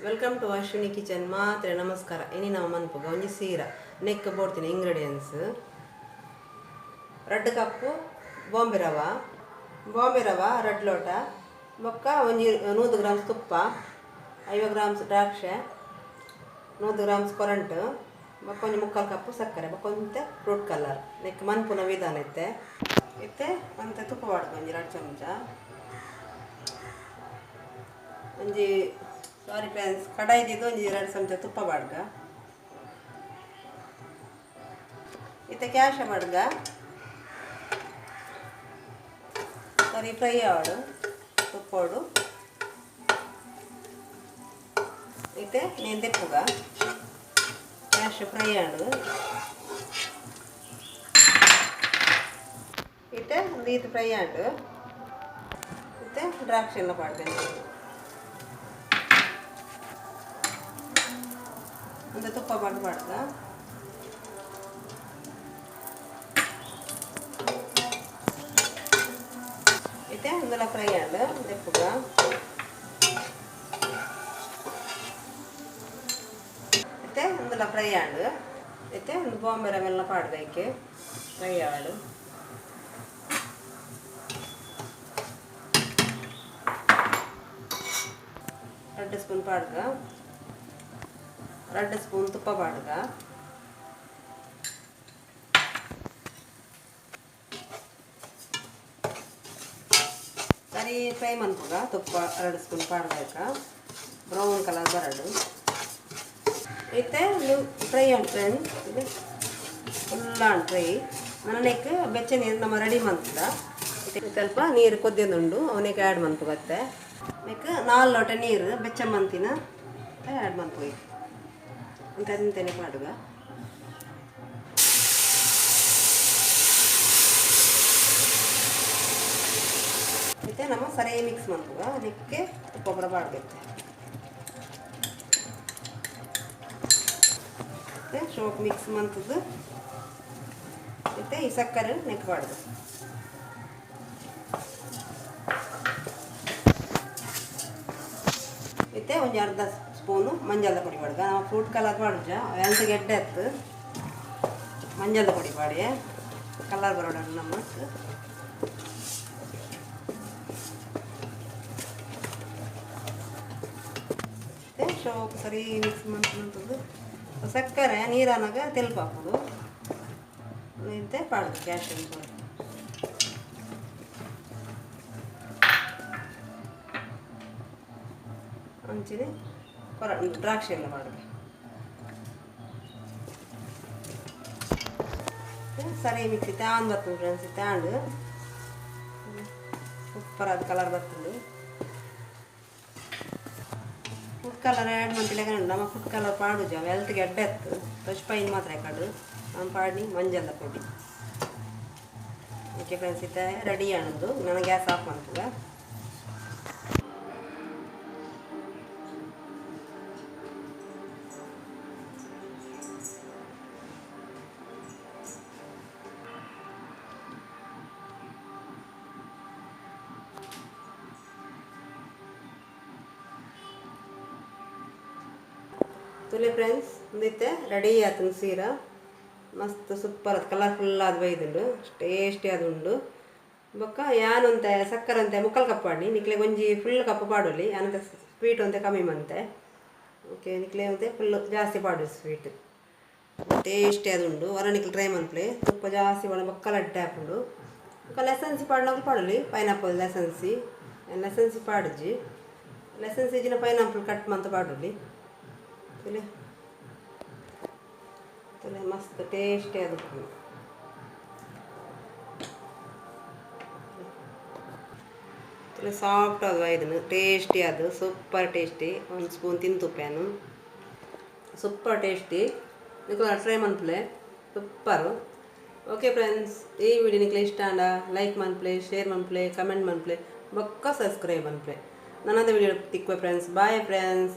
Welcome to Ashwini kitchen. ಮಾತ್ರೆ ನಮಸ್ಕಾರ. ಇನಿ ನಾವು ಮನ್ಪುಗ ಒಂಜಿ ಸೀರ ನೆಕ್ ಬೋಡ್ತಿನ ಇಂಗ್ರೀಡಿಯೆಂಟ್ಸ್. 2 ಕಪ್ಪು ಬಾಂಬೆ ರವ, ಬಾಂಬೆ ರವ 2 ಲೋಟ, ಬೊಕ್ಕ ಒಂಜಿ 100 ಗ್ರಾಮ್ಸ್ ತುಪ್ಪ, 50 ಗ್ರಾಮ್ಸ್ ದ್ರಾಕ್ಷೆ, 100 ಗ್ರಾಮ್ಸ್ ಕೊರಂಟು, ಬೊಕ್ಕ ಒಂಜಿ 3/4 ಕಪ್ಪು ಸಕ್ಕರೆ, ಬೊಕ್ಕ ಒಂತೆ ಫ್ರೂಟ್ ಕಲರ್. ನೆಕ್ ಮನ್ಪುನ ವಿಧಾನ ಇತ್ತೆ ಇತ್ತೆ ಒಂತೆ ತುಪ್ಪ ಪಾಡ್ದು ಒಂಜಿ 2 ಚಮಚ, ಒಂಜಿ ಸಾರಿ ಫ್ರೆಂಡ್ಸ್ ಕಡಾಯಿದಿದ್ದು ಒಂಜಿ 2 ಚಮಚ ತುಪ್ಪ ಬಾಡ್ಗ. ಇತ್ತೆ ಕ್ಯಾಶ ಬಾಡ್ಗ ಸರಿ ಫ್ರೈ ಆಡು ತುಪ್ಪೋಡು. ಇತ್ತೆ నేను తెప్పుగా ಕ್ಯಾಶ್ ಫ್ರೈ ಆಡು. ಇತ್ತೆ ಒಂದು ಫ್ರೈ ಆಡು. ಇತ್ತೆ ದ್ರಾಕ್ಷಿ ಎಲ್ಲ ಪಾಡ್ದೇನೆ ಒಂದು ತುಪ್ಪ ಬಾಡ್ದು. ಇತ್ತೆ ಒಂದೆಲ್ಲ ಫ್ರೈ ಆಡು ತೆಪ್ಪುಗ. ಇತ್ತೆ ಒಂದೆಲ್ಲ ಫ್ರೈ ಆಡು. ಇತ್ತೆ ಒಂದು ಬಾಂಬೆ ರವೆಲ್ಲ ಪಾಡ್ದೈಕೆ ಫ್ರೈ ಆಡು. 2 ಸ್ಪೂನ್ ಪಾಡ್ಗ, 2 ಸ್ಪೂನ್ ತುಪ್ಪ ಪಾಡ್ಗ. ಸರಿ ಫ್ರೈ ಮನ್ಪುಗ ತುಪ್ಪ 2 ಸ್ಪೂನ್ ಪಾಡ್ದಾಕ ಬ್ರೌನ್ ಕಲರ್ ಬರಡು. ಇತ್ತೆ ಒಂದು ಫ್ರೈ ಆಂಡ್ ಫ್ರೆಂಡ್ಸ್, ಇದು ಫುಲ್ ಆಂಡ್ ಫ್ರೈ. ನನಗೆ ಬೆಚ್ಚ ನೀರು ನಮ್ಮ ರೆಡಿ ಮಂತದ. ಸ್ವಲ್ಪ ನೀರು ಕೊದ್ದಿದುಂಡು ಅವನಿಗೆ ಆ್ಯಡ್ ಮನ್ಪುಗತ್ತೆ. ನೆಕ್ 4 ಲೋಟ ನೀರು ಬೆಚ್ಚ ಮಂತಿನ ಆ್ಯಡ್ ಮನ್ಪು ಅಂತ ಅಂತಾನೆ ಮಾಡುವ. ಮತ್ತೆ ನಮ್ಮ ಸರಿ ಮಿಕ್ಸ್ ಮನ್ಪುಗ. ಅದಕ್ಕೆ ತುಪ್ಪ ಬಾಡ್ಬೇಕು. ಮತ್ತೆ ಶೋಕ್ ಮಿಕ್ಸ್ ಮಂತದ್ದು. ಮತ್ತೆ ಈ ಸಕ್ಕರೆ ನೆಕ್ಬಾರ್ದು. ಮತ್ತೆ ಒಂದು ಅರ್ಧ ಸ್ಪೂನು ಮಂಜಾದ ಪೊಡಿ ಪಾಡ್ಗ. ನಾವು ಫ್ರೂಟ್ ಕಲರ್ ಪಾಡುಜ ಎಂತ ಗೆಡ್ಡೆ ಎತ್ತು ಮಂಜಾದ ಪೊಡಿ ಪಾಡಿ ಕಲರ್ ಬರೋಣ ನಮ್ಮ. ಮತ್ತೆ ಶೋಕ್ ಸರಿ ಮಿಕ್ಸ್ ಮಂತದ್ದು. ಸಕ್ಕರೆ ನೀರನ್ನಾಗ ತೆಲ್ಪು ಹಾಕೋದು ಇಂತೆ ಪಾಡುದು ಕ್ಯಾಶ್ ಅಂಚಿನ ಕೊರ ದ್ರಾಕ್ಷಿ ಎಲ್ಲ ಮಾಡೋದು. ಸರಿ ಮಿಕ್ಸಿ ತಾಂಡ್ ಬರ್ತದೆ ಫ್ರೆಂಡ್ಸ್. ತಾಂಡು ಸೂಪರ್ ಅದು ಕಲರ್ ಬರ್ತದೆ. ಫುಡ್ ಕಲರ್ ಆ್ಯಡ್ ಮಂತಿಲ್ಲ ನಮ್ಮ ಫುಡ್ ಕಲರ್ ಪಾಡುಜ ಹೆಲ್ತ್ಗೆ ಅಡ್ಡೆ ಇತ್ತು ಪೈನ್ ಮಾತ್ರ ಕಡು ನಮ್ಮ ಪಾಡಿ ಮಂಜಲ್ಲ ಪೊಡಿ. ಓಕೆ ಫ್ರೆಂಡ್ಸ್, ಇತ್ತೆ ರೆಡಿ ಆಣದು. ನಾನು ಗ್ಯಾಸ್ ಆಫ್ ಮಾಡ್ತದೆ. ತುಲೆ ಫ್ರೆಂಡ್ಸ್ ಒಂದಿತ್ತೆ ರೆಡಿ ಆತನ ಸೀರ ಮಸ್ತ್ ಸೂಪರ್ ಅದು ಕಲರ್ಫುಲ್ ಆದ ಬೈದುಂಡು ಟೇಸ್ಟಿ ಅದು ಉಂಡು. ಬೊಕ್ಕ ಯಾನೊಂತೆ ಸಕ್ಕರೆ ಅಂತೆ 3/4 ಕಪ್ ಪಾಡಿ ನಿಕ್ಲೆ ಒಂಜಿ ಫುಲ್ ಕಪ್ ಪಾಡೊಲಿ ಯಾನಂತೆ ಸ್ವೀಟ್ ಒಂತೆ ಕಮ್ಮಿ ಮಂತೆ. ಓಕೆ ನಿಕ್ಲೆ ಒಂತೆ ಫುಲ್ ಜಾಸ್ತಿ ಪಾಡು ಸ್ವೀಟ್ ಟೇಸ್ಟಿ ಅದು ಉಂಡು. ಹೊರ ನಿಕ್ಲೆ ಟ್ರೈ ಮನ್ಪುಲೆ. ತುಪ್ಪ ಜಾಸ್ತಿ ಪಾಡ ಬೊಕ್ಕ ಲಡ್ಡೆ ಆಪುಂಡು. ಬೊಕ್ಕ ಲೆಸನ್ಸಿ ಪಾಡ್ನಕ್ಲು ಪಾಡೊಲಿ ಪೈನಾಪಲ್ ಲೆಸನ್ಸಿ ಲೆಸನ್ಸಿ ಪಾಡುಜಿ ಲೆಸನ್ಸಿ ಇಜ್ಜಿನ ಪೈನಾಪಲ್ ಕಟ್ ಮಂತ ಪಾಡೊಲಿ. ತುಲೆ ತುಲೆ ಮಸ್ತ್ ಟೇಸ್ಟಿ ಅದು. ತುಲೆ ಸಾಫ್ಟ್ ಅದು ಇದನ್ನು ಟೇಸ್ಟಿ ಅದು ಸೂಪರ್ ಟೇಸ್ಟಿ. ಒಂದು ಸ್ಪೂನ್ ತಿಂತುಪ್ಪೇನು ಸೂಪರ್ ಟೇಸ್ಟಿ. ನಿಕ್ಲ ಟ್ರೈ ಮನ್ಪುಲೆ ಸೂಪರು. ಓಕೆ ಫ್ರೆಂಡ್ಸ್, ಈ ವಿಡಿಯೋ ನಿಕ್ಲೆ ಇಷ್ಟ ಆಂಡ ಲೈಕ್ ಮನ್ಪುಲೆ, ಶೇರ್ ಮನ್ಪುಲೆ, ಕಮೆಂಟ್ ಮನ್ಪುಲೆ, ಬೊಕ್ಕ ಸಬ್ಸ್ಕ್ರೈಬ್ ಮನ್ಪುಲೆ. ನನ್ನದ ವಿಡಿಯೋ ತಿಕ್ವೆ ಫ್ರೆಂಡ್ಸ್. Bye friends.